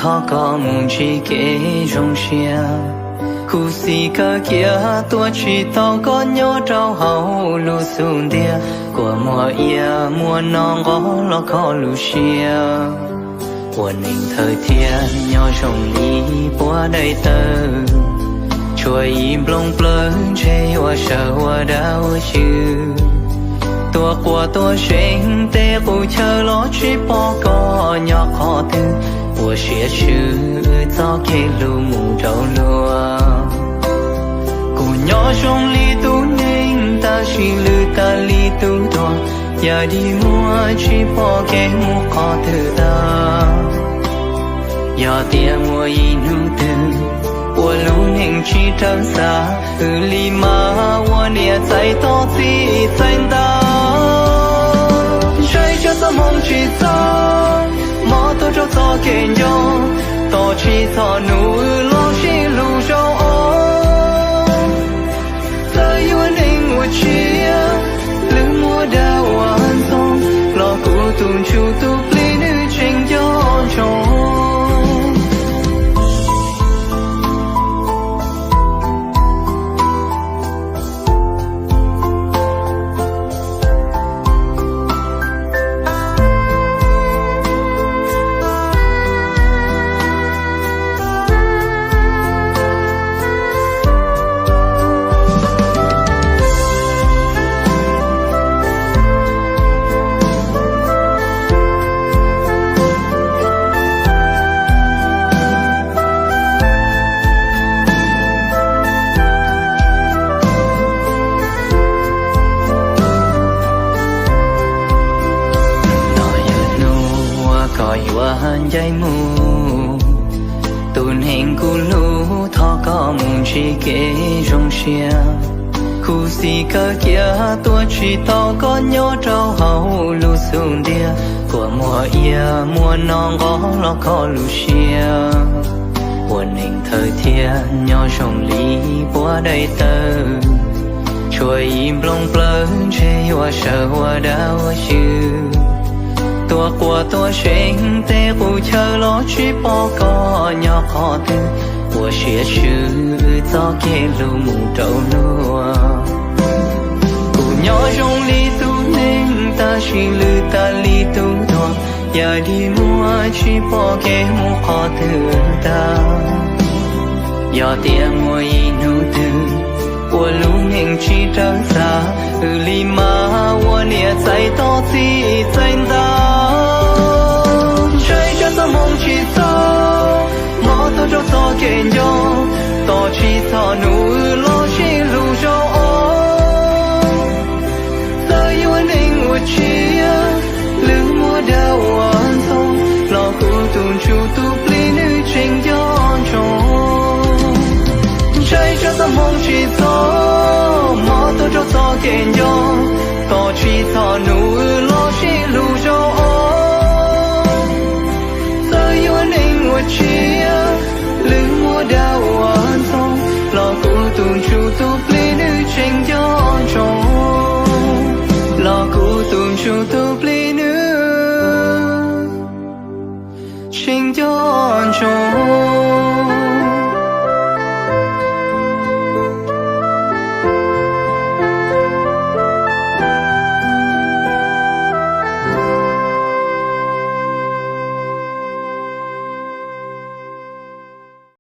thov koj mus ntsib kev zoo siab. Khuv xim kawg kiag tuaj tsis tau koj nyob rau hauv lub xub ntiag. Kua muag ia muab noj nqos los kho lub siab. Ua neeg thawj thiab nyob zoo li puab daim tawv, tshuav ib nplooj plawv ntshe yuav sawv ua dab ua xyw. Tuaj quas tuaj seev tej qub chaw los tsis pom koj nyob qhov twg. Ua siab swb txoj kev hlub mus rau luag. Kuv nyob zoo li tus neeg tab sis lwj tag li tus duab. Yam dig muag tsis pom kev mus qhov twg tag. Yog tias muaj ib hnub twg uas lub neej tsis raws xav, wb li mas ua niam txais tos txij txais ntais. Ntshai tsam txoj hmoo tsis txog, mob tuag rau txoj kev nco, tos tsis txog hnub wb los sib hlub zaum ob. Txawm yuav neeg ua tsiaj, lwm muaj dag ua ntxoog, los kuv tus ntsuj tus plig nws tseem nco ntsoov. Hnub no yog hnub uas koj yuav ncaim mus, tus neeg kuv hlub thov koj mus ntsib kev zoo siab. Khuv xim kawg kiag tuaj tsis tau koj nyob rau hauv lub xub ntiag. Kua muag ia muab noj nqos los kho lub siab. Ua neeg thawj thiab nyob zoo li puab daim tawv, tshuav ib nplooj plawv ntshe yuav sawv ua dab ua xyw. Tuaj quas tuaj seev tej qub chaw los tsis pom koj nyob qhov twg. Ua siab swb txoj kev hlub mus rau luag. Kuv nyob zoo li tus neeg tab sis lwj tag li tus duab. Yam dig muag tsis pom kev mus qhov twg tag. Yog tias muaj ib hnub twg uas lub neej tsis raws xav, wb li mas ua niam txais tos txij txais ntais. Ntshai tsam txoj hmoo tsis txog, mob tuag rau txoj kev nco, tos tsis txog hnub wb los sib hlub zaum ob. Txawm yuav neeg ua tsiaj, lwm muaj dag ua ntxoog, los kuv tus ntsuj tus plig nws tseem nco ntsoov. Ntshai tsam txoj hmoo tsis txog, mob tuag rau txoj kev nco, tos tsis txog hnub wb los sib hlub zaum ob. Txawm yuav neeg ua tsiaj, lwm muaj dag ua ntxoog, los kuv tus ntsuj tus plig nws tseem nco ntsoov. Los kuv tus ntsuj tus plig nws tseem nco ntsoov.